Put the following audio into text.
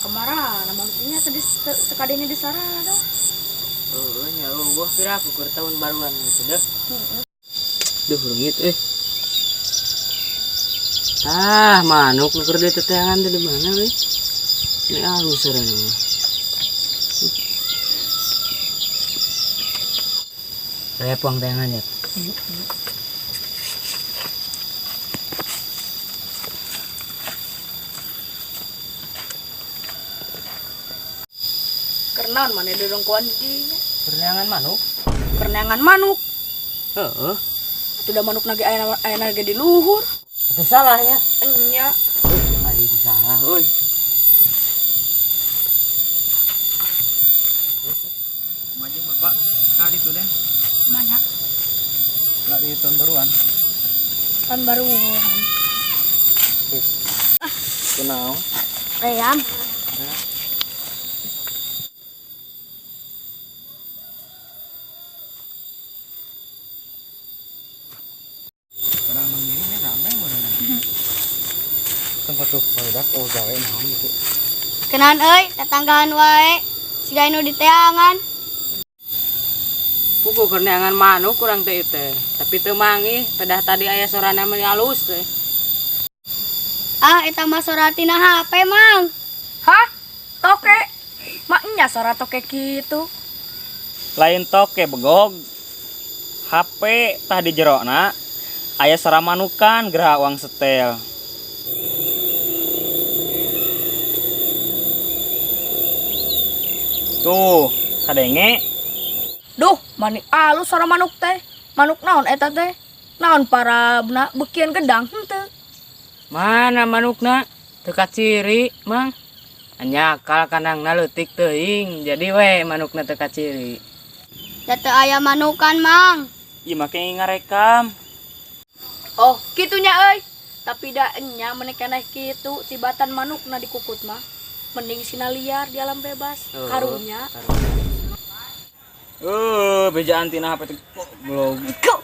Kamarana manuknya tadi teu kadenge di sarana. Heeh nya, euweuh pira aku keur tahun baruan gitu deh. Duh, leungit eh. Ah, manuk nu keur diteteangan teh di mana euy? Ini alus sorana mah. Repong teangan ya. Keur naon maneh dongkoan di dinya? Perneangan manuk? Perneangan manuk. Heeh. Atuh da manuk nage aya aya ge di luhur. Itu salahnya. Enya. Aing salah euy. Maju Bapak kali itu deh. Mana? Lah di tahun baruan. Tahun baruan. Kenal. Ayam. Orang mengirimnya ramai meureun. Tempat tuh barudak oh gawe naon gitu. Kenan euy, tetanggaan wae. Siga nu diteangan. Kuku keur neangan manuk kurang teh teh. Tapi teu manggih, pedah tadi aya sorana meni alus teh. Ah, eta mah sora tina HP, Mang. Hah? Toke? Maknya sora toke kitu. Lain toke begog. HP tah di jerona aya sora manukan gerak uang setel. Tuh, kadenge. Duh, mani alus sora manuk teh. Manuk naon eta teh? Naon parabna beukian gedang henteu. Mana manukna? Teu kaciri, Mang. Anyakal kandangna leutik teuing, jadi we manukna teu kaciri. Da teu aya manukan, Mang. Ieu mah kenging ngarekam. Oh, kitunya euy. Tapi da enya meni keneh kitu tibatan manukna dikukut mah. Mending sina liar di alam bebas. Oh. Karunya. Bejaan tina HP teh goblok. Go.